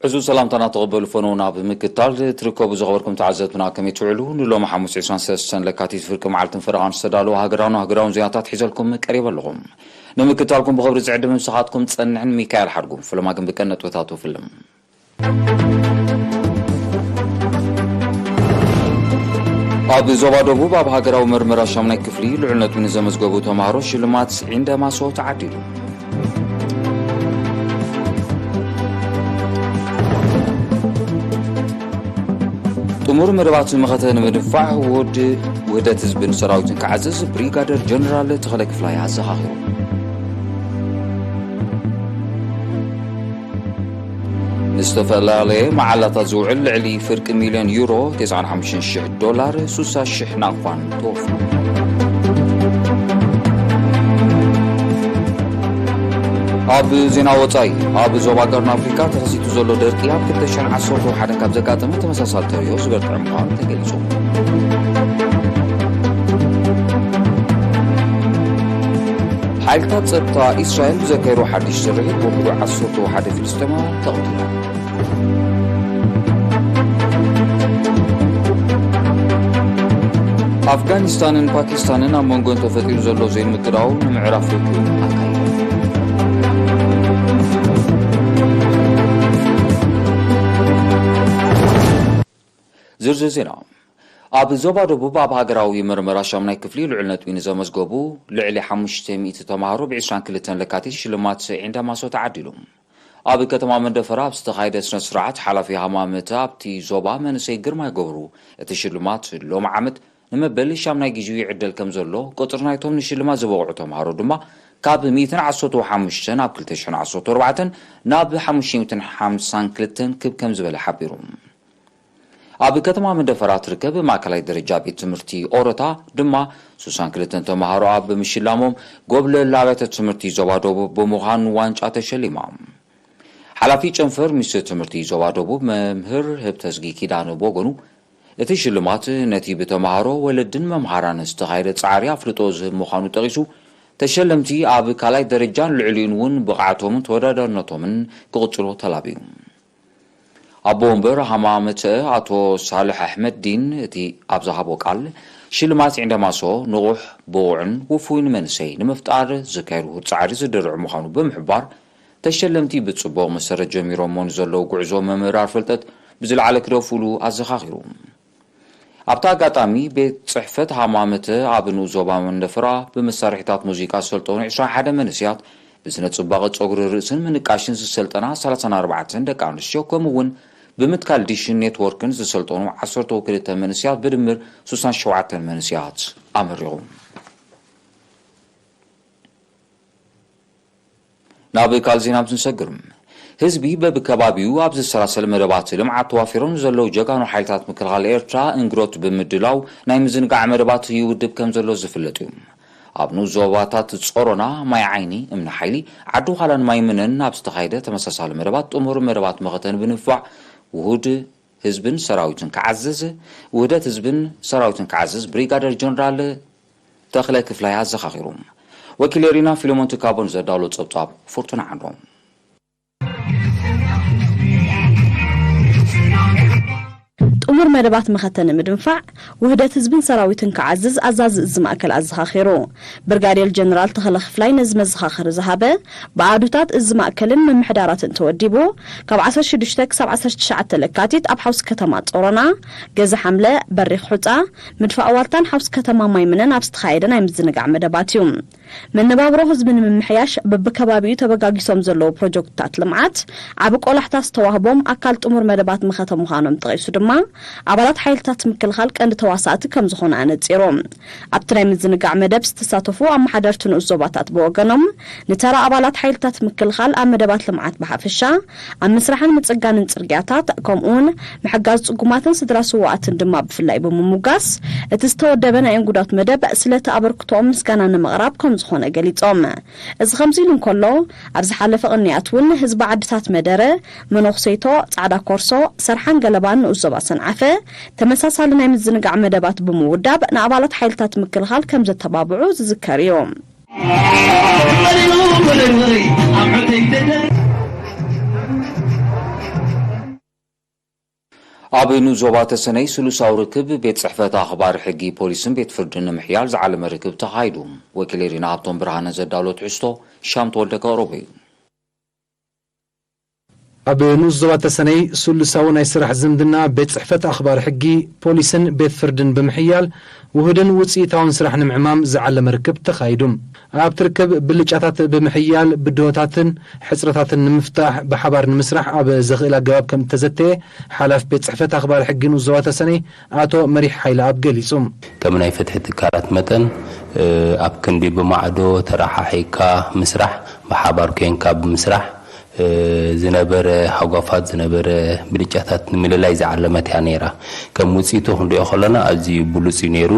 ዕዙዝ ሰላምታና ተቐበሉ ፈነውና ብምክታል ትርከቡ ዝኸበርኩም ተዓዘብትና ከመይ ትውዕሉ? ንሎሚ ሓሙስ ዕስራን ሰለስተን ለካቲት ፍርቂ መዓልትን ፈረቓን ዝተዳለዉ ሃገራውን ሃገራውን ዜናታት ሒዘልኩም ቀሪበ ኣለኹ። ንምክታልኩም ብኽብሪ ዝዕድም ምሳኻትኩም ጸንሕን ሚካኤል ሓድጉ። ፍልማ ግን ብቀን ነጥብታቱ ፍልም። ኣብ ዞባ ደቡብ ኣብ ሃገራዊ መርመራ ሻሙናይ ክፍሊ ልዑል ነጥቢ ንዘመዝገቡ ተምሃሮ ሽልማት ዒንደ ማሶ ተዓዲሉ። ጥሙር መደባት መኸተ ንምድንፋዕ ውድ ውህደት ህዝብን ሰራዊትን ክዓዝዝ ብሪጋደር ጀነራል ተኽለ ክፍላይ ኣዘኻኺሩ። ንዝተፈላለየ መዓላታት ዝውዕል ልዕሊ ፍርቂ ሚልዮን ዩሮ፣ ተስዓን ሓሙሽተን ሽሕ ዶላር፣ ሱሳ ሽሕ ናቕፋን ተወፊሩ። ኣብ ዜና ወጻኢ፣ ኣብ ዞባ ቀርኒ ኣፍሪካ ተኸሲቱ ዘሎ ደርቂ ኣብ ክልተ ሽሕን ዓሰርተ ሓደን ካብ ዘጋጠመ ተመሳሳሊ ተርእዮ ዝበርትዐ ምዃኑ ተገሊጹ። ሓይልታት ጸጥታ እስራኤል ብዘካየድዎ ሓድሽ ስርሒት ውሑድ ዓሰርተ ሓደ ፍልስጤማውያን ተቐቲሎም። ኣፍጋኒስታንን ፓኪስታንን ኣብ መንጎን ተፈጢሩ ዘሎ ዘይምትዳው ንምዕራፍ ርክብ ኣካይዶም። ዝርዝር ዜና። ኣብ ዞባ ደቡብ ኣብ ሃገራዊ መርመራ ሻሙናይ ክፍሊ ልዑል ነጥቢ ንዘመዝገቡ ልዕሊ ሓሙሽተ ሚእቲ ተምሃሮ ብ ዕስራን ክልተን ለካቲት ሽልማት ዒንዳ ማሶ ተዓዲሉ። ኣብ ከተማ መንደፈራ ኣብ ዝተኻየደ ስነ ስርዓት ሓላፊ ሃማመተ ኣብቲ ዞባ መንእሰይ ግርማይ ገብሩ፣ እቲ ሽልማት ሎሚ ዓመት ንመበል ሻሙናይ ግዜኡ ይዕደል ከም ዘሎ፣ ቁጽሪ ናይቶም ንሽልማት ዝበቕዑ ተምሃሮ ድማ ካብ ሚእትን ዓሰርተ ሓሙሽተን ኣብ ክልተ ሽሕን ዓሰርተ ኣርባዕተን ናብ ሓሙሽተ ሚእትን ሓምሳን ክልተን ክብ ከም ዝበለ ሓቢሩ። ኣብ ከተማ መንደፈራ ትርከብ ማእከላይ ደረጃ ቤት ትምህርቲ ኦረታ ድማ ሱሳን ክልተን ተምሃሮ ኣብ ምሽላሞም፣ ጎብለል ኣብያተ ትምህርቲ ዞባ ደቡብ ብምዃን ዋንጫ ተሸሊማ። ሓላፊ ጨንፈር ሚኒስትሪ ትምህርቲ ዞባ ደቡብ መምህር ህብተዝጊ ኪዳነ ብወገኑ፣ እቲ ሽልማት ነቲ ብተምሃሮ፣ ወለድን መምሃራንን ዝተኻየደ ጻዕሪ ኣፍልጦ ዝህብ ምዃኑ ጠቒሱ፣ ተሸለምቲ ኣብ ካልኣይ ደረጃን ልዕሊኡን እውን ብቕዓቶምን ተወዳዳርነቶምን ክቕጽሉ ተላብዩ። ኣቦ ወንበር ሃማመተ ኣቶ ሳልሕ ኣሕመድዲን እቲ ኣብ ዝሃቦ ቃል፣ ሽልማት ዒንደማሶ ንቑሕ፣ ብቑዕን ውፉይን መንእሰይ ንምፍጣር ዝካየድ ውሁድ ጻዕሪ ዝድርዕ ምዃኑ ብምሕባር፣ ተሸለምቲ ብጽቡቕ መሰረት ጀሚሮሞ ንዘለዉ ጉዕዞ ምምእራር ፍልጠት ብዝለዓለ ክደፍእሉ ኣዘኻኺሩ። ኣብቲ ኣጋጣሚ፣ ቤት ጽሕፈት ሃማመተ ኣብ ንኡስ ዞባ መንደፈራ ብመሳርሒታት ሙዚቃ ዝሰልጠኑ ዕስራን ሓደን መንእሰያት፣ ብስነ ጽባቐ ጸጉሪ ርእስን ምንቃሽን ዝሰልጠና ሰላሳን ኣርባዕተን ደቂ ኣንስትዮ፣ ከምኡ እውን ብምትካል ዲሽን ኔትወርክን ዝሰልጠኑ ዓሰርተ ክልተ መንእሰያት፣ ብድምር ሱሳን ሸውዓተን መንእሰያት ኣመሪቑ። ናብ ካልእ ዜና ምስ ንሰግር፣ ህዝቢ በብከባቢኡ ኣብ ዝሰላሰል መደባት ልምዓት ተዋፊሮም ዘለዉ ጀጋኑ ሓይልታት ምክልኻል ኤርትራ እንግዶት ብምድላው ናይ ምዝንጋዕ መደባት ይውድብ ከም ዘሎ ዝፍለጥ እዩ። ኣብ ንኡስ ዞባታት ጾሮና፣ ማይ ዓይኒ፣ እምኒ ሓይሊ፣ ዓዲ ዃላን ማይ ምነን ኣብ ዝተኻየደ ተመሳሳሊ መደባት ጥሙር መደባት መኸተን ብምንፋዕ ውሁድ ህዝብን ሰራዊትን ክዓዝዝ፣ ውህደት ህዝብን ሰራዊትን ክዓዝዝ ብሪጋደር ጀነራል ተኽለ ክፍላይ ኣዘኻኺሩ። ወኪል ኤሪና ፊሎሞን ትካቦን ዘዳሎ ጸብጻብ ፍርቱና ዓንዶም። ጥሙር መደባት መኸተ ንምድንፋዕ፣ ውህደት ህዝብን ሰራዊትን ክዓዝዝ ኣዛዚ እዚ ማእከል ኣዘኻኺሩ። ብርጋዴር ጀነራል ተኸለ ክፍላይ ነዚ መዘኻኸሪ ዝሃበ፣ ብኣሃዱታት እዚ ማእከልን ምምሕዳራትን ተወዲቡ፣ ካብ ዓሰርተ ሽዱሽተ ክሳብ ዓሰርተ ትሽዓተ ለካቲት ኣብ ሓውሲ ከተማ ጾሮና፣ ገዛ ሓምለ፣ በሪኽ ሑጻ፣ ምድፋእ ዋልታን ሓውሲ ከተማ ማይምነን ኣብ ዝተኻየደ ናይ ምዝንጋዕ መደባት እዩ። መነባብሮ ህዝቢ ንምምሕያሽ በብከባቢኡ ተበጋጊሶም ዘለዉ ፕሮጀክትታት ልምዓት ዓቢ ቆላሕታ ዝተዋህቦም ኣካል ጥሙር መደባት መኸተ ምዃኖም ጠቒሱ ድማ፣ ኣባላት ሓይልታት ምክልኻል ቀንዲ ተዋሳእቲ ከም ዝኾኑ ኣነጺሩ። ኣብቲ ናይ ምዝንጋዕ መደብ ዝተሳተፉ ኣመሓደርቲ ንኡስ ዞባታት ብወገኖም፣ ንተራ ኣባላት ሓይልታት ምክልኻል ኣብ መደባት ልምዓት ብሓፈሻ፣ ኣብ ምስራሕን ምጽጋንን ጽርግያታት፣ ከምኡውን ምሕጋዝ ጽጉማትን ስድራ ስዉኣትን ድማ ብፍላይ ብምሙጋስ፣ እቲ ዝተወደበ ናይ እንጉዳት መደብ ስለቲ ኣበርክቶኦም ምስጋና ንምቕራብ ከም ዝኾነ ገሊጾም። እዚ ከምዚ ኢሉ እንከሎ፣ ኣብ ዝሓለፈ ቅንያት እውን ህዝቢ ዓድታት መደረ፣ መነኹሰይቶ፣ ጻዕዳ ኮርሶ፣ ሰርሓን ገለባን ንኡስ ዞባ ሰንዓፈ፣ ተመሳሳሊ ናይ ምዝንጋዕ መደባት ብምውዳብ ንኣባላት ሓይልታት ምክልኻል ከም ዘተባብዑ ዝዝከር እዩ። ኣብ ንዞባ ተሰነይ ስሉሳዊ ርክብ ቤት ጽሕፈት ኣኽባር ሕጊ ፖሊስን ቤት ፍርድን ንምሕያል ዝዓለመ ርክብ ተኻይዱ። ወኪል ኤሪና ሃብቶም ብርሃነ ዘዳሎ ትሕዝቶ ሻም ተወልደ ከቕርቦ እዩ። ኣብ ንኡስ ዞባ ተሰነይ ስሉሳዊ ናይ ስራሕ ዝምድና ቤት ጽሕፈት ኣኽባር ሕጊ ፖሊስን ቤት ፍርድን ብምሕያል ውህድን ውጽኢታውን ስራሕ ንምዕማም ዝዓለመ ርክብ ተኻይዱ። ኣብቲ ርክብ ብልጫታት ብምሕያል ብድሆታትን ሕጽረታትን ንምፍታሕ ብሓባር ንምስራሕ ኣብ ዘኽእል ኣገባብ ከም እተዘተየ ሓላፊ ቤት ጽሕፈት ኣኽባር ሕጊ ንኡስ ዞባ ተሰነይ ኣቶ መሪሕ ሓይለኣብ ገሊጹ። ከም ናይ ፍትሒ ትካላት መጠን ኣብ ክንዲ ብማዕዶ ተረሓሒካ ምስራሕ፣ ብሓባር ኮንካ ብምስራሕ ዝነበረ ሃጓፋት ዝነበረ ብልጫታት ንምልላይ ዝዓለመት እያ ነይራ። ከም ውፅኢቱ ክንሪኦ ከለና ኣዝዩ ብሉፅ እዩ ነይሩ።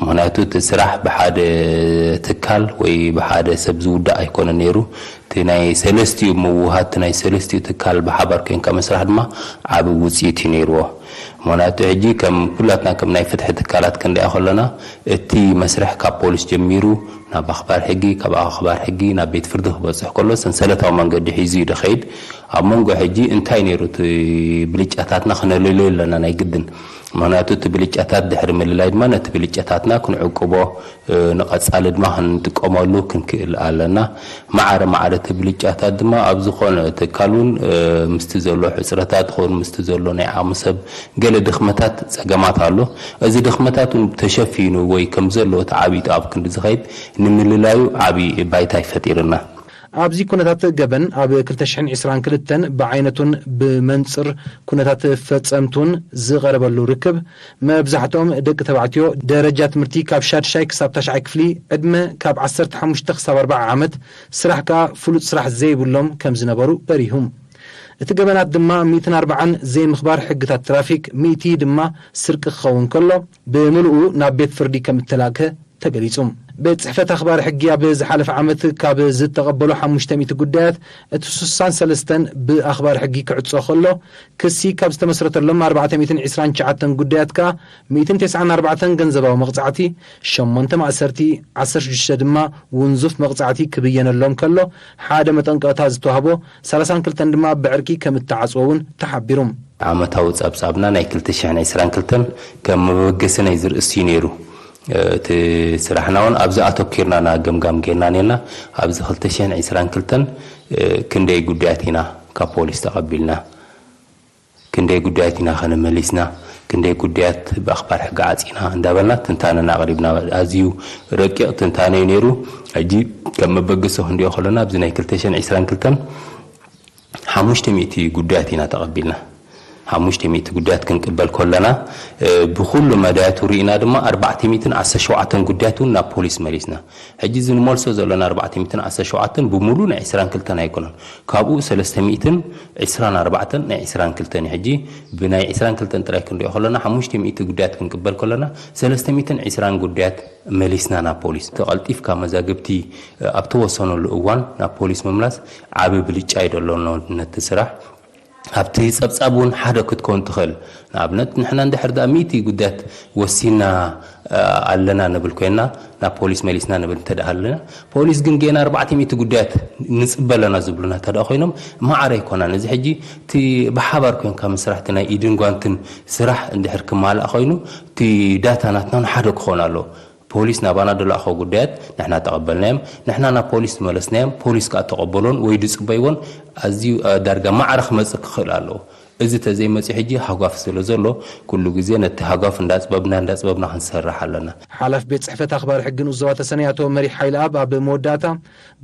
ምክንያቱ እቲ ስራሕ ብሓደ ትካል ወይ ብሓደ ሰብ ዝውዳእ ኣይኮነ ነይሩ። እቲ ናይ ሰለስቲኡ ምውሃድ፣ እቲ ናይ ሰለስቲኡ ትካል ብሓባር ኮንካ ምስራሕ ድማ ዓብ ውፅኢት እዩ ነይርዎ። ምክንያቱ ሕጂ ከም ኩላትና ከም ናይ ፍትሒ ትካላት ክንሪኣ ከለና እቲ መስርሕ ካብ ፖሊስ ጀሚሩ ናብ ኣኽባር ሕጊ፣ ካብ ኣኽባር ሕጊ ናብ ቤት ፍርዲ ክበፅሕ ከሎ ሰንሰለታዊ መንገዲ ሒዙ እዩ ዝኸይድ። ኣብ መንጎ ሕጂ እንታይ ነይሩ እቲ ብልጫታትና ክነለልዮ ኣለና ናይ ግድን። ምክንያቱ እቲ ብልጫታት ድሕሪ ምልላይ ድማ ነቲ ብልጫታትና ክንዕቅቦ ንቐጻሊ ድማ ክንጥቀመሉ ክንክእል ኣለና። ማዕረ ማዕረ እቲ ብልጫታት ድማ ኣብ ዝኾነ ትካል እውን ምስቲ ዘሎ ሕፅረታት ኾን ምስቲ ዘሎ ናይ ዓቕሚ ሰብ ገለ ድኽመታት ፀገማት ኣሎ። እዚ ድኽመታት እውን ተሸፊኑ ወይ ከም ዘሎ እቲ ዓብይ ጣብ ክንዲ ዝኸይድ ንምልላዩ ዓብይ ባይታ ይፈጢርና። ኣብዚ ኩነታት ገበን ኣብ ክልተ ሽሕን ዕስራን ክልተን ብዓይነቱን ብመንፅር ኩነታት ፈፀምቱን ዝቐረበሉ ርክብ መብዛሕትኦም ደቂ ተባዕትዮ ደረጃ ትምህርቲ ካብ ሻድሻይ ክሳብ ታሽዓይ ክፍሊ፣ ዕድመ ካብ ዓሰርተ ሓሙሽተ ክሳብ ኣርባዓ ዓመት፣ ስራሕ ከኣ ፍሉጥ ስራሕ ዘይብሎም ከም ዝነበሩ በሪሁ። እቲ ገበናት ድማ ሚእትን ኣርባዓን ዘይምኽባር ሕግታት ትራፊክ፣ ሚእቲ ድማ ስርቂ ክኸውን ከሎ ብምልኡ ናብ ቤት ፍርዲ ከም እተላእከ ተገሊጹ። ቤት ጽሕፈት ኣኽባሪ ሕጊ ኣብ ዝሓለፈ ዓመት ካብ ዝተቐበሎ ሓሙሽተ ሚእቲ ጉዳያት እቲ ስሳን ሰለስተን ብኣኽባሪ ሕጊ ክዕጾ ከሎ፣ ክሲ ካብ ዝተመስረተሎም ኣርባዕተ ሚእትን ዕስራን ትሽዓተን ጉዳያት ከኣ ሚእትን ተስዓን ኣርባዕተን ገንዘባዊ መቕጻዕቲ፣ ሸሞንተ ማእሰርቲ፣ ዓሰርተ ሽዱሽተ ድማ ውንዙፍ መቕጻዕቲ ክብየነሎም ከሎ፣ ሓደ መጠንቀቕታ ዝተዋህቦ ሰላሳን ክልተን ድማ ብዕርቂ ከም እተዓጽወ እውን ተሓቢሩ። ዓመታዊ ጸብጻብና ናይ ክልተ ሽሕን ዕስራን ክልተን ከም መበገሲ ናይ ዝርእሲ እዩ ነይሩ። እቲ ስራሕና እውን ኣብዚ ኣተኪርና ኢና ገምጋም ጌርና ነርና። ኣብዚ ክልተ ሽሕን ዕስራን ክልተን ክንደይ ጉዳያት ኢና ካብ ፖሊስ ተቐቢልና፣ ክንደይ ጉዳያት ኢና ከነመሊስና፣ ክንደይ ጉዳያት ብኣኽባር ሕጊ ዓጺና እንዳበልና ትንታነና ኣቕሪብና። ኣዝዩ ረቂቕ ትንታነ እዩ ነይሩ። ሕጂ ከም መበገሲ ክንሪኦ ከለና ኣብዚ ናይ ክልተ ሽሕን ዕስራን ክልተን ሓሙሽተ ሚእቲ ጉዳያት ኢና ተቐቢልና። ሓሙሽተ ሚእቲ ጉዳያት ክንቅበል ከለና፣ እ፣ ብኹሉ መዳያቱ ርኢና ድማ ኣርባዕተ ሚእትን ዓሰርተ ሸውዓተን ጉዳያት እውን ናብ ፖሊስ መሊስና። ሕጂ እዚ ንመልሶ ዘለና ኣርባዕተ ሚእትን ዓሰርተ ሸውዓተን ብምሉእ ናይ ዕስራን ክልተን ኣይኮነን። ካብኡ ሰለስተ ሚእትን ዕስራን ኣርባዕተን ናይ ዕስራን ክልተን እዩ። ሕጂ ብናይ ዕስራን ክልተን ጥራይ ክንሪኦ ከለና ሓሙሽተ ሚእቲ ጉዳያት ክንቅበል ከለና ሰለስተ ሚእትን ዕስራን ጉዳያት መሊስና ናብ ፖሊስ። ተቐልጢፍካ መዛግብቲ ኣብ ተወሰነሉ እዋን ናብ ፖሊስ ምምላስ ዓቢ ብልጫ እዩ ደሎ ነቲ ስራሕ። ኣብቲ ጸብጻብ እውን ሓደ ክትከውን ትኽእል። ንኣብነት ንሕና እንድሕር ደኣ ሚእቲ ጉዳያት ወሲና ኣለና ንብል ኮይና ናብ ፖሊስ መሊስና ንብል እንተ ደኣ ኣለና፣ ፖሊስ ግን ጌና ኣርባዕተ ሚእቲ ጉዳያት ንጽበ ኣለና ዝብሉና እንተ ደኣ ኮይኖም ማዕረ ኣይኮናን። እዚ ሕጂ እቲ ብሓባር ኮይንካ ምስራሕ እቲ ናይ ኢድን ጓንትን ስራሕ እንድሕር ክማላእ ኮይኑ እቲ ዳታ ናትና ንሓደ ክኾን ኣለዎ። ፖሊስ ናባና ዝለኣኾ ጉዳያት ንሕና ተቐበልናዮም፣ ንሕና ናብ ፖሊስ ዝመለስናዮም፣ ፖሊስ ከኣ ተቐበሎን ወይ ዝጽበይዎን ኣዝዩ፣ እ፣ ዳርጋ ማዕረ ክመጽእ ክኽእል ኣለዎ። እዚ ተዘይመጽኡ ሕጂ ሃጓፍ ስለ ዘሎ፣ ኩሉ ግዜ ነቲ ሃጓፍ እንዳጽበብና፣ እንዳጽበብና ክንሰርሕ ኣለና። ሓላፊ ቤት ጽሕፈት ኣኽባሪ ሕጊ ንኡስ ዞባ ተሰነይ ኣቶ መሪሕ ሓይለኣብ ኣብ መወዳእታ፣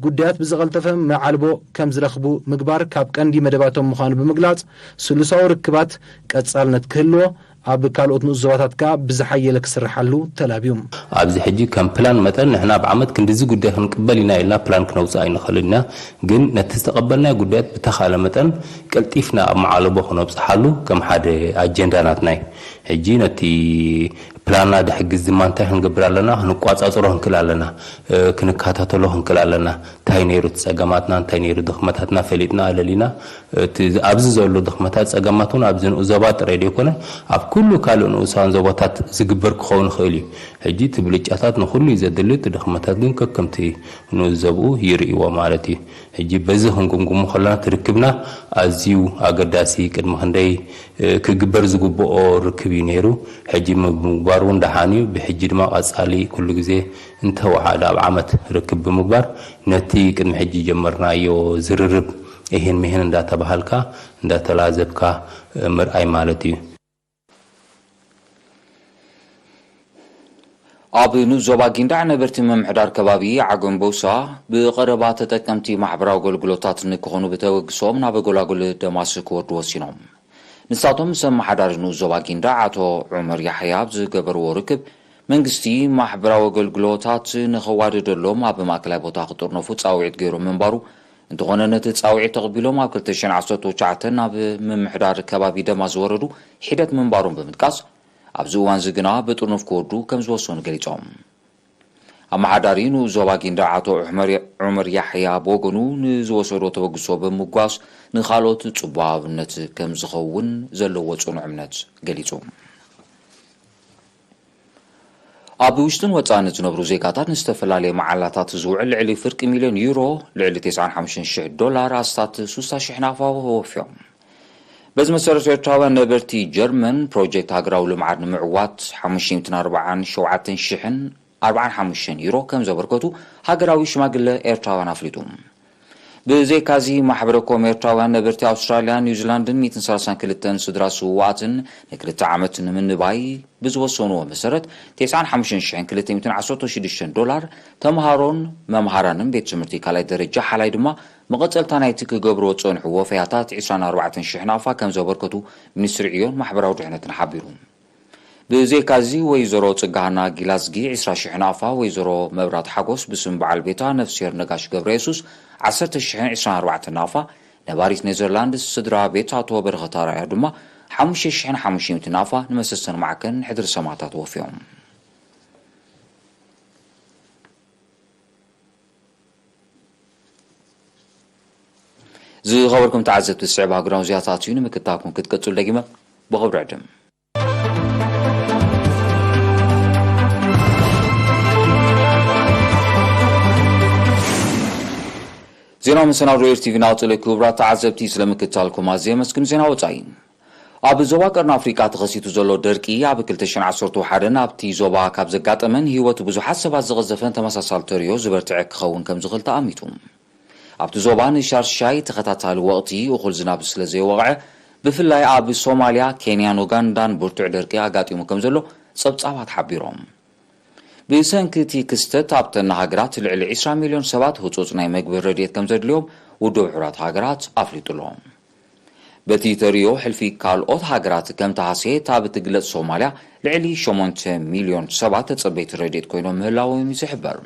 ጉዳያት ብዝቐልጠፈ መዓልቦ ከም ዝረኽቡ ምግባር ካብ ቀንዲ መደባቶም ምዃኑ ብምግላጽ፣ ስሉሳዊ ርክባት ቀጻልነት ክህልዎ፣ ኣብ ካልኦት ንኡስ ዞባታት ከኣ ብዝሓየለ ክስርሓሉ ተላብዩ። ኣብዚ ሕጂ ከም ፕላን መጠን ንሕና ኣብ ዓመት ክንድዚ ጉዳይ ክንቅበል ኢና ኢልና ፕላን ክነውጽእ ኣይንኽእልን ኢና። ግን ነቲ ዝተቐበልናዮ ጉዳያት ብተኻለ መጠን ቀልጢፍና ኣብ መዓለቦ ክነብጽሓሉ ከም ሓደ ኣጀንዳ ናትና እዩ። ሕጂ ነቲ ላና ድሕግዝ ድማ እንታይ ክንገብር ኣለና? ክንቋጻጽሮ ክንክል ኣለና፣ ክንከታተሎ ክንክል ኣለና። እንታይ ነይሩ እቲ ጸገማትና፣ እንታይ ነይሩ ድኽመታትና ፈሊጥና ኣለሊና፣ እቲ ኣብዚ ዘሎ ድኽመታት ጸገማት እውን ኣብዚ ንኡስ ዞባ ጥራይ ዘይኮነ ኣብ ኩሉ ካልእ ንኡሳን ዞባታት ዝግበር ክኸውን ይኽእል እዩ። ሕጂ እቲ ብልጫታት ንኹሉ እዩ ዘድሊ፣ እቲ ድኽመታት ግን ከከምቲ ንኡስ ዞብኡ ይርእይዎ ማለት እዩ። ሕጂ በዚ ክንግምግሞ ከለና እቲ ርክብና ኣዝዩ ኣገዳሲ ቅድሚ ክንደይ ክግበር ዝግብኦ ርክብ እዩ ነይሩ። ሕጂ ምግባሩ እውን ደሓን እዩ። ብሕጂ ድማ ቀጻሊ ኩሉ ግዜ እንተወሓደ ኣብ ዓመት ርክብ ብምግባር ነቲ ቅድሚ ሕጂ ጀመርናዮ ዝርርብ እሄን ምሄን እንዳተባሃልካ እንዳተላዘብካ ምርኣይ ማለት እዩ። ኣብ ንኡስ ዞባ ጊንዳዕ ነበርቲ ምምሕዳር ከባቢ ዓገምቦሳ ብቐረባ ተጠቀምቲ ማሕበራዊ ኣገልግሎታት ንክኾኑ ብተበግሶም ናብ ጎላጉል ደማስ ክወርዱ ወሲኖም። ንሳቶም ምስ ኣመሓዳሪ ንኡስ ዞባ ጊንዳዕ ኣቶ ዑመር ያሕያ ኣብ ዝገበርዎ ርክብ፣ መንግስቲ ማሕበራዊ ኣገልግሎታት ንኸዋድደሎም ኣብ ማእከላይ ቦታ ክጥርነፉ ጻውዒት ገይሮም ምንባሩ፣ እንተኾነ ነቲ ጻውዒት ተቕቢሎም ኣብ ክልተ ሽሕን ዓሰርተ ትሽዓተን ናብ ምምሕዳር ከባቢ ደማ ዝወረዱ ሒደት ምንባሮም ብምጥቃስ፣ ኣብዚ እዋንዚ ግና ብጥርኑፍ ክወርዱ ከም ዝወሰኑ ገሊጾም። ኣመሓዳሪ ንኡስ ዞባ ጊንዳዕ ኣቶ ዑመር ያሕያ ብወገኑ፣ ንዝወሰዶ ተበግሶ ብምጓስ ንኻልኦት ጽቡቕ ኣብነት ከም ዝኸውን ዘለዎ ጽኑዕ እምነት ገሊጹ። ኣብ ውሽጥን ወጻእን ዝነብሩ ዜጋታት ንዝተፈላለየ መዓላታት ዝውዕል ልዕሊ ፍርቂ ሚልዮን ዩሮ፣ ልዕሊ ተስዓን ሓሙሽተን ሽሕ ዶላር፣ ኣስታት ሱሳ ሽሕ ናፋ ወፍዮም። በዚ መሰረት ኤርትራውያን ነበርቲ ጀርመን ፕሮጀክት ሃገራዊ ልምዓት ንምዕዋት ሓሙሽተ ሚእትን ኣርባዓን ሸውዓተን ሽሕን ኣርባዓን ሓሙሽተን ዩሮ ከም ዘበርከቱ ሃገራዊ ሽማግለ ኤርትራውያን ኣፍሊጡ። ብዘይካዚ ማሕበረ ኮም ኤርትራውያን ነበርቲ ኣውስትራልያን ኒውዚላንድን ሚእትን ሰላሳን ክልተን ስድራ ስውኣትን ንክልተ ዓመት ንምንባይ ብዝወሰንዎ መሰረት ተስዓን ሓሙሽተን ሽሕን ክልተ ሚእትን ዓሰርተ ሽዱሽተን ዶላር ተምሃሮን መምሃራንን ቤት ትምህርቲ ካልኣይ ደረጃ ሓላይ ድማ መቐጸልታ ናይቲ ክገብርዎ ዝጸንሑ ወፈያታት ዕስራን ኣርባዕተን ሽሕ ናፋ ከም ዘበርከቱ ሚኒስትሪ ዕዮን ማሕበራዊ ድሕነትን ሓቢሩ። ብዘይካዚ ወይዘሮ ጽጋሃና ጊላዝጊ ዕስራ ሽሕ ናፋ፣ ወይዘሮ መብራት ሓጎስ ብስም በዓል ቤታ ነፍስሄር ነጋሽ ገብረየሱስ ዓሰርተ ሽሕን ዕስራን ኣርባዕተን ናፋ፣ ነባሪት ኔዘርላንድስ ስድራ ቤት ኣቶ በረኸት ኣርኣያ ድማ ሓሙሽተ ሽሕን ሓሙሽተ ሚእትን ናፋ ንመሰሰን ማዕከን ሕድሪ ሰማእታት ወፍዮም። ዝኸበርኩም ተዓዘብቲ፣ ዝስዕብ ሃገራዊ ዜናታት እዩ። ንምክትታልኩም ክትቅጽሉ ደጊመ ብኽብሪ ዕድም። ዜናዊ መሰናዶ ኤር ቲቪ ናቕጽል። ክቡራት ተዓዘብቲ፣ ስለ ምክትታልኩም ኣዝየ የመስግን። ዜና ወጻኢ። ኣብ ዞባ ቀርኒ ኣፍሪቃ ተኸሲቱ ዘሎ ደርቂ ኣብ ክልተ ሽሕን ዓሰርተ ሓደን ኣብቲ ዞባ ካብ ዘጋጠመን ህይወት ብዙሓት ሰባት ዝቐዘፈን ተመሳሳሊ ተርእዮ ዝበርትዐ ክኸውን ከም ዝኽእል ተኣሚቱ። ኣብቲ ዞባ ንሻርሻይ ተኸታታሊ ወቕቲ እኹል ዝናብ ስለ ዘይወቕዐ፣ ብፍላይ ኣብ ሶማልያ፣ ኬንያን ኡጋንዳን ብርቱዕ ደርቂ ኣጋጢሙ ከም ዘሎ ጸብጻባት ሓቢሮም። ብሰንኪ እቲ ክስተት ኣብተን ሃገራት ልዕሊ ዕስራ ሚልዮን ሰባት ህጹጽ ናይ መግቢ ረድኤት ከም ዘድልዮም ውድብ ሕቡራት ሃገራት ኣፍሊጡ ኣሎ። በቲ ተርእዮ ሕልፊ ካልኦት ሃገራት ከም ተሃስየት ኣብ እትግለጽ ሶማልያ ልዕሊ ሸሞንተ ሚልዮን ሰባት ተጸበይቲ ረድኤት ኮይኖም ምህላዎም እዩ ዝሕበር።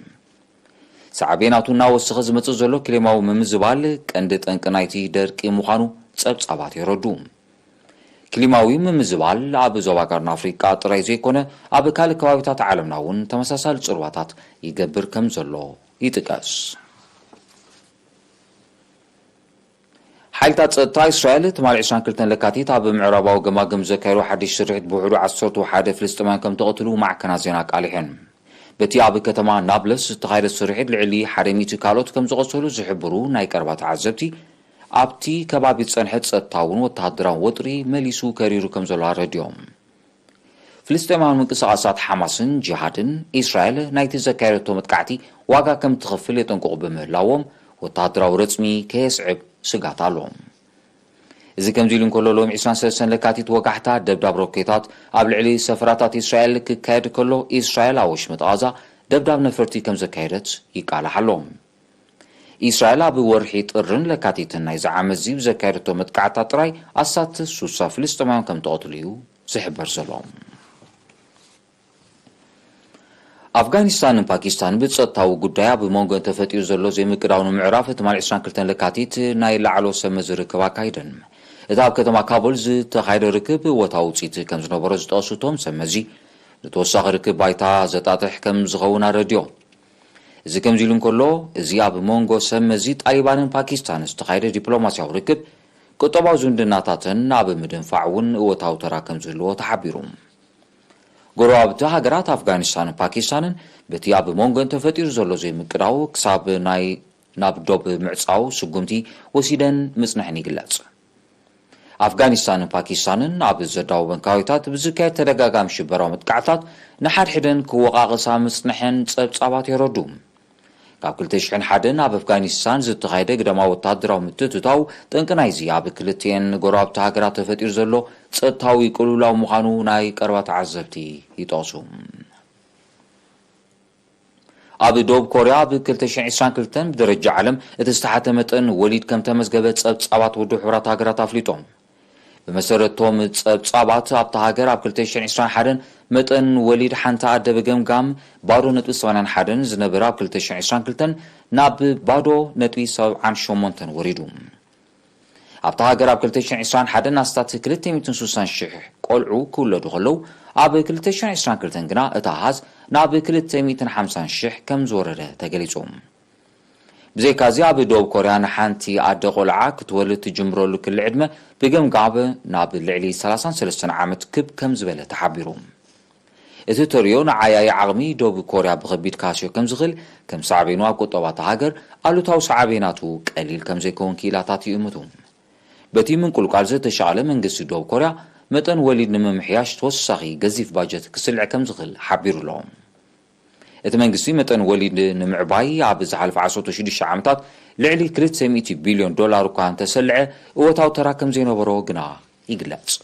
ሳዕቤናቱ እናወሰኸ ዝመጽእ ዘሎ ክሊማዊ ምምዝባል ቀንዲ ጠንቂ ናይቲ ደርቂ ምዃኑ ጸብጻባት የረድኡ። ክሊማዊ ምምዝባል ኣብ ዞባ ቀርኒ ኣፍሪቃ ጥራይ ዘይኮነ ኣብ ካልእ ከባቢታት ዓለምና እውን ተመሳሳሊ ጽልዋታት ይገብር ከም ዘሎ ይጥቀስ። ሓይልታት ጸጥታ እስራኤል ትማሊ ዕስራን ክልተን ለካቲት ኣብ ምዕራባዊ ገማግም ዘካየዶ ሓድሽ ስርሒት ብውሕዱ ዓሰርተ ሓደ ፍልስጤማውያን ከም ተቐትሉ ማዕከናት ዜና ኣቃሊሐን። በቲ ኣብ ከተማ ናብለስ ዝተኻየደ ስርሒት ልዕሊ ሓደ ሚእቲ ካልኦት ከም ዝቐሰሉ ዝሕብሩ ናይ ቀረባ ተዓዘብቲ፣ ኣብቲ ከባቢ ዝጸንሐ ጸጥታውን ወተሃደራውን ወጥሪ መሊሱ ከሪሩ ከም ዘሎ ኣረዲኦም። ፍልስጤማውያን ምንቅስቓሳት ሓማስን ጂሃድን፣ እስራኤል ናይቲ ዘካየደቶ መጥቃዕቲ ዋጋ ከም ትኸፍል የጠንቅቑ ብምህላዎም፣ ወተሃደራዊ ረጽሚ ከየስዕብ ስጋት ኣሎ። እዚ ከምዚ ኢሉ እንከሎ፣ ሎሚ ዕስራን ሰለስተን ለካቲት ወጋሕታ ደብዳብ ሮኬታት ኣብ ልዕሊ ሰፈራታት እስራኤል ክካየድ ከሎ፣ እስራኤል ኣብ ወሽመጥ ቓዛ ደብዳብ ነፈርቲ ከም ዘካየደት ይቃላሕ ኣሎ። እስራኤል ኣብ ወርሒ ጥርን ለካቲትን ናይዚ ዓመት እዚ ብዘካየደቶ መጥቃዕታ ጥራይ ኣስታት ሱሳ ፍልስጤማውያን ከም ተቐትሉ እዩ ዝሕበር ዘሎ። ኣፍጋኒስታንን ፓኪስታንን ብጸጥታዊ ጉዳይ ኣብ መንጎን ተፈጢሩ ዘሎ ዘይምቅዳው ንምዕራፍ ትማሊ ዕስራን ክልተን ለካቲት ናይ ላዕለዎት ሰብ መዚ ርክብ ኣካይደን። እቲ ኣብ ከተማ ካቡል ዝተኻየደ ርክብ እወታዊ ውጽኢት ከም ዝነበሮ ዝጠቐሱ እቶም ሰብ መዚ፣ ንተወሳኺ ርክብ ባይታ ዘጣጥሕ ከም ዝኸውን ኣረዲኦም። እዚ ከምዚ ኢሉ እንከሎ፣ እዚ ኣብ መንጎ ሰብ መዚ ጣሊባንን ፓኪስታንን ዝተኻየደ ዲፕሎማስያዊ ርክብ፣ ቁጠባዊ ዝምድናታተን ኣብ ምድንፋዕ እውን እወታዊ ተራ ከም ዝህልዎ ተሓቢሩ። ጎረባብቲ ሃገራት ኣፍጋኒስታንን ፓኪስታንን በቲ ኣብ መንጎን ተፈጢሩ ዘሎ ዘይምቅዳው ክሳብ ናይ ናብ ዶብ ምዕጻው ስጉምቲ ወሲደን ምጽንሐን ይግለጽ። ኣፍጋኒስታንን ፓኪስታንን ኣብ ዘዳወበን ከባቢታት ብዝካየድ ተደጋጋሚ ሽበራዊ መጥቃዕታት ንሓድሕደን ክወቓቐሳ ምጽንሐን ጸብጻባት የረዱ። ካብ ክልተ ሽሕን ሓደን ኣብ ኣፍጋኒስታን ዝተኻየደ ግዳማዊ ወተሃደራዊ ምትእትታው ጠንቂ ናይዚ ኣብ ክልቲኤን ጎረባብቲ ሃገራት ተፈጢሩ ዘሎ ጸጥታዊ ቅልውላው ምዃኑ ናይ ቀረባ ተዓዘብቲ ይጠቕሱ። ኣብ ደቡብ ኮርያ ኣብ ክልተ ሽሕን ዕስራን ክልተን ብደረጃ ዓለም እቲ ዝተሓተ መጠን ወሊድ ከም ተመዝገበ ጸብጻባት ውድብ ሕቡራት ሃገራት ኣፍሊጦም። ብመሰረቶም ጸብጻባት ኣብታ ሃገር ኣብ ክልተ ሽሕን ዕስራን ሓደን መጠን ወሊድ ሓንቲ ኣደ ብገምጋም ባዶ ነጥቢ ሰማንያን ሓደን ዝነበረ ኣብ ክልተ ሽሕን ዕስራን ክልተን ናብ ባዶ ነጥቢ ሰብዓን ሸሞንተን ወሪዱ። ኣብታ ሃገር ኣብ ክልተ ሽሕን ዕስራን ሓደን ኣስታት ክልተ ሚእትን ስሳን ሽሕ ቆልዑ ክውለዱ ከለዉ፣ ኣብ ክልተ ሽሕን ዕስራን ክልተን ግና እቲ ኣሃዝ ናብ ክልተ ሚእትን ሓምሳን ሽሕ ከም ዝወረደ ተገሊጹ። ብዘይካዚ ኣብ ደቡብ ኮርያ ንሓንቲ ኣደ ቆልዓ ክትወልድ ትጅምረሉ ክሊ ዕድመ ብገምጋም ናብ ልዕሊ ሰላሳን ሰለስተን ዓመት ክብ ከም ዝበለ ተሓቢሩ። እቲ ተርእዮ ንዓያዪ ዓቕሚ ደቡብ ኮርያ ብኸቢድ ክሃስዮ ከም ዝኽእል፣ ከም ሳዕቤኑ ኣብ ቁጠባ እታ ሃገር ኣሉታዊ ሳዕቤናቱ ቀሊል ከም ዘይከውን ክኢላታት ይእምቱ። በቲ ምንቁልቋል ዝተሻቐለ መንግስቲ ደቡብ ኮርያ መጠን ወሊድ ንምምሕያሽ ተወሳኺ ገዚፍ ባጀት ክስልዕ ከም ዝኽእል ሓቢሩ ኣሎ። እቲ መንግስቲ መጠን ወሊድ ንምዕባይ ኣብ ዝሓለፈ ዓሰርተ ሽዱሽተ ዓመታት ልዕሊ ክልተ ሚእቲ ቢልዮን ዶላር እኳ እንተሰልዐ፣ እወታዊ ተራ ከም ዘይነበሮ ግና ይግለጽ።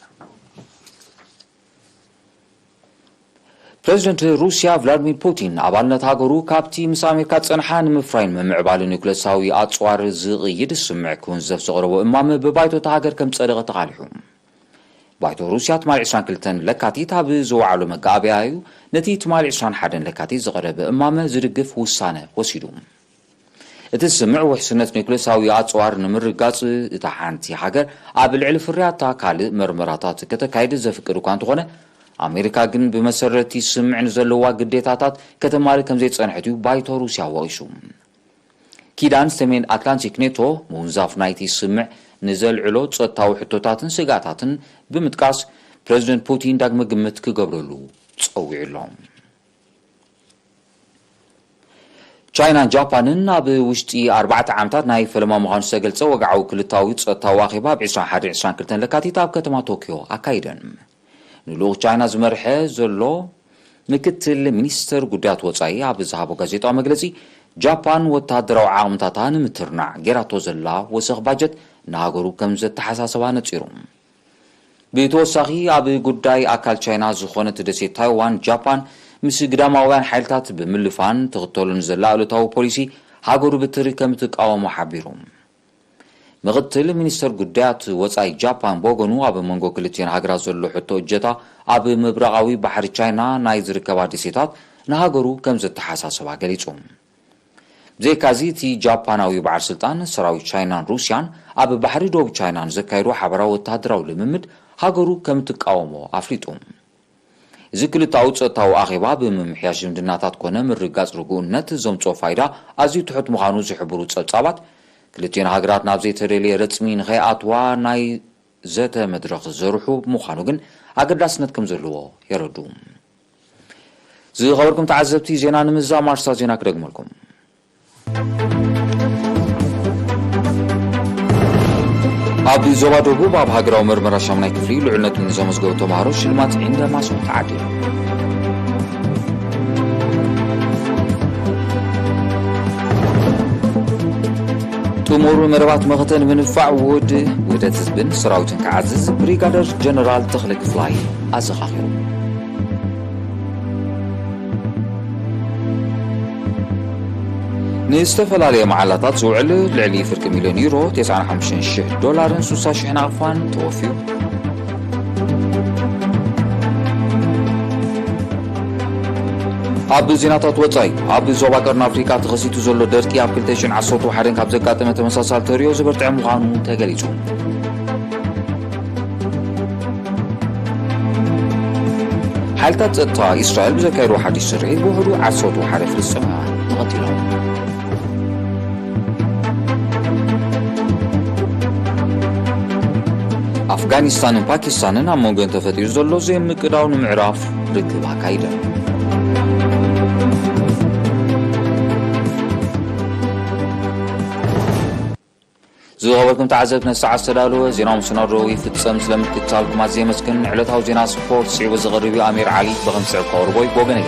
ፕረዚደንት ሩስያ ቭላድሚር ፑቲን ኣባልነት ሃገሩ ካብቲ ምስ ኣሜሪካ ዝጸንሓ ንምፍራይን ምምዕባልን ኒውክለሳዊ ኣጽዋር ዝቕይድ ስምዕ ክውንዘፍ ዘቕረቦ እማመ ብባይቶ እታ ሃገር ከም ጸደቐ ተቓሊሑ። ባይቶ ሩስያ ትማሊ ዕስራን ክልተን ለካቲት ኣብ ዝወዓሎ መጋኣብያኡ ነቲ ትማሊ ዕስራን ሓደን ለካቲት ዝቐረበ እማመ ዝድግፍ ውሳነ ወሲዱ። እቲ ስምዕ ውሕስነት ኒውክለሳዊ ኣጽዋር ንምርጋጽ እታ ሓንቲ ሃገር ኣብ ልዕሊ ፍርያታ ካልእ መርመራታት ከተካይድ ዘፍቅድ እኳ እንተኾነ፣ ኣሜሪካ ግን ብመሰረት እቲ ስምዕ ንዘለዋ ግዴታታት ከተማልእ ከም ዘይጸንሐት እዩ ባይቶ ሩስያ ወቒሱ። ኪዳን ሰሜን ኣትላንቲክ ኔቶ ምውንዛፍ ናይቲ ስምዕ ንዘልዕሎ ጸጥታዊ ሕቶታትን ስግኣታትን ብምጥቃስ፣ ፕረዚደንት ፑቲን ዳግመ ግምት ክገብረሉ ጸዊዑ ኣሎ። ቻይናን ጃፓንን ኣብ ውሽጢ ኣርባዕተ ዓመታት ናይ ፈለማ ምዃኑ ዝተገልጸ ወግዓዊ ክልታዊ ጸጥታዊ ኣኼባ ኣብ ዕስራን ሓደን ዕስራን ክልተን ለካቲት ኣብ ከተማ ቶክዮ ኣካይደን። ንልኡኽ ቻይና ዝመርሐ ዘሎ ምክትል ሚኒስተር ጉዳያት ወጻኢ ኣብ ዝሃቦ ጋዜጣዊ መግለጺ፣ ጃፓን ወተሃደራዊ ዓቕምታታ ንምትርናዕ ጌራቶ ዘላ ወሰኽ ባጀት ንሃገሩ ከም ዘተሓሳሰባ ነጺሩ። ብተወሳኺ፣ ኣብ ጉዳይ ኣካል ቻይና ዝኾነት ደሴት ታይዋን፣ ጃፓን ምስ ግዳማውያን ሓይልታት ብምልፋን ትኽተሎ ንዘላ ኣሉታዊ ፖሊሲ ሃገሩ ብትሪ ከም ትቃወሞ ሓቢሩ። ምኽትል ሚኒስተር ጉዳያት ወጻኢ ጃፓን ብወገኑ፣ ኣብ መንጎ ክልቲኤን ሃገራት ዘሎ ሕቶ እጀታ ኣብ ምብራቓዊ ባሕሪ ቻይና ናይ ዝርከባ ደሴታት ንሃገሩ ከም ዘተሓሳስባ ገሊጹ። ብዘይካዚ፣ እቲ ጃፓናዊ በዓል ስልጣን፣ ሰራዊት ቻይናን ሩስያን ኣብ ባሕሪ ደቡብ ቻይና ንዘካየዶ ሓበራዊ ወተሃደራዊ ልምምድ ሃገሩ ከም እትቃወሞ ኣፍሊጡ። እዚ ክልተኣዊ ጸጥታዊ ኣኼባ ብምምሕያሽ ዝምድናታት ኮነ ምርግጋጽ ርግኡነት ዘምጽኦ ፋይዳ ኣዝዩ ትሑት ምዃኑ ዝሕብሩ ጸብጻባት፣ ክልቲኤን ሃገራት ናብ ዘይተደልየ ረጽሚ ንኸይኣትዋ ናይ ዘተ መድረኽ ዘርሑ ምዃኑ ግን ኣገዳስነት ከም ዘለዎ የረዱ። ዝኸበርኩም ተዓዘብቲ፣ ዜና ንምዝዛም ኣርእስታት ዜና ክደግመልኩም። ኣብ ዞባ ደቡብ ኣብ ሃገራዊ መርመራ ሻሙናይ ክፍሊ ልዑል ነጥቢ ንዘመዝገቡ ተምሃሮ ሽልማት ዒንደ ማስዋዕ ተዓዲሉ። ጥሙር መደባት መኸተ ንምንፋዕ ውህድ ውህደት ህዝብን ሰራዊትን ክዓዝዝ ብሪጋደር ጀነራል ተኽለ ክፍላይ ኣዘኻኺሩ። ንዝተፈላለየ መዓላታት ዝውዕል ልዕሊ ፍርቂ ሚልዮን ዩሮ፣ ተስዓን ሓሙሽተን ሽሕ ዶላርን ሱሳ ሽሕ ናቕፋን ተወፍዩ። ኣብ ዜናታት ወጻኢ፣ ኣብ ዞባ ቀርኒ ኣፍሪቃ ተኸሲቱ ዘሎ ደርቂ ኣብ ክልተ ሽሕን ዓሰርተ ሓደን ካብ ዘጋጠመ ተመሳሳሊ ተርእዮ ዝበርትዐ ምዃኑ ተገሊጹ። ሓይልታት ጸጥታ እስራኤል ብዘካየድዎ ሓድሽ ስርሒት ብውሕዱ ዓሰርተ ሓደ ፍልስጤማውያን ተቐቲሎም። ኣፍጋኒስታንን ፓኪስታንን ኣብ መንጎን ተፈጢሩ ዘሎ ዘይምቅዳው ንምዕራፍ ርክብ ኣካይደን። ዝኸበርኩም ተዓዘብቲ፣ ነቲ ሰዓት ዝተዳለወ ዜና መሰናዶ ይፍጸም። ስለ ምክትታልኩም ኣዝየ የመስግን። ዕለታዊ ዜና ስፖርት ስዒቡ ዝቐርብ እዩ። ኣሚር ዓሊ ብኸም ዝስዕብ ከቕርቦ እዩ። ብወገነይ